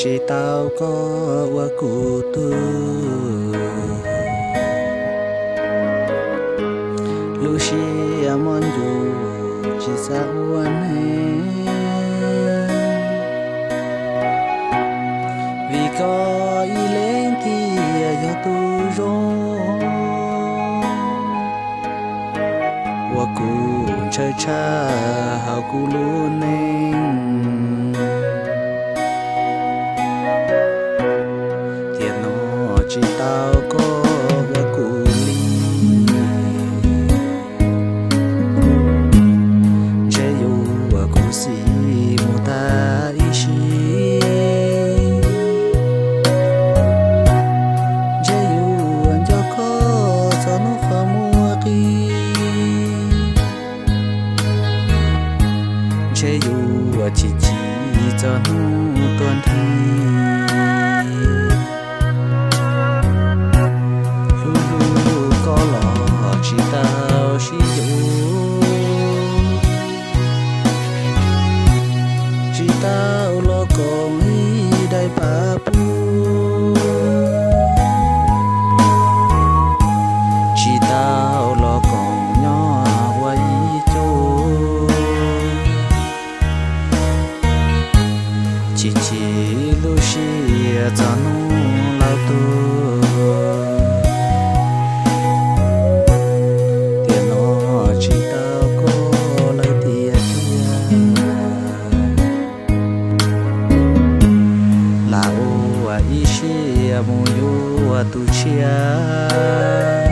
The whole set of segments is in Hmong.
Tsis tau koj ua kuv tug, lub siab mob ncuv tsis xav ua neeg. Vim koj ib leeg thiaj yog tug zoo, ua kuv ntshaw tshaj hauv kuv lub neej. Tiam no tsis tau koj ua kuv li, ntshe yuav ua kuv xim mus tag ib sim. Ntshe yuav nco koj txog hnub qhov muag qi. Ntshe yuav chim chim txog hnub tuag nthi. Hlub hlub koj los tsis tau sib yuav, tsis tau los koom ib daim paj pug, tsis tau los koom nyob ua ib co. Chim chim lub siab txog hnub laus tuag, tiam no tsis tau koj lawm tiag tiag. Lam ua ib siab mus yuav tus tshiab,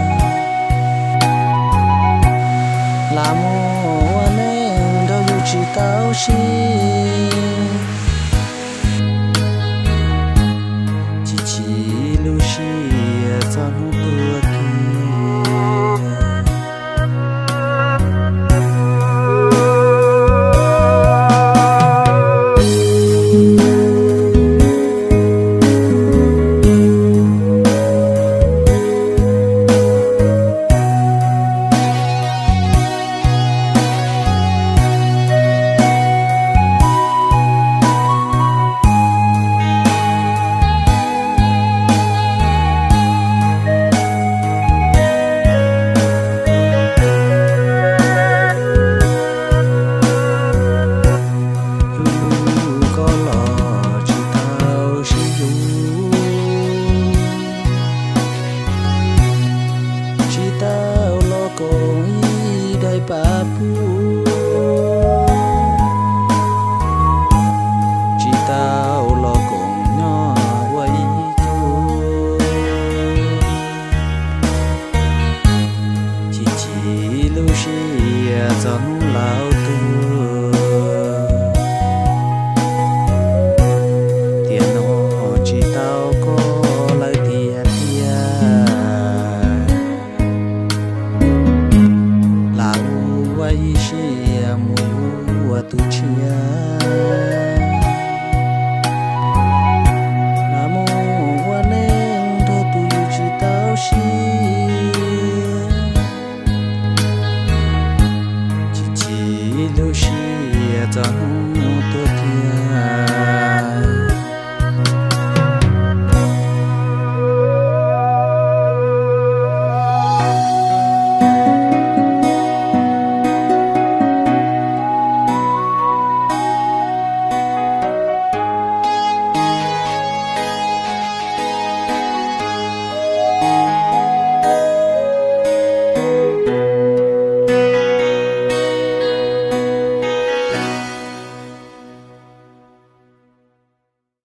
lam mus ua neej nrog yus tsis tau sib. Chim chim lub siab txog hnub tuag,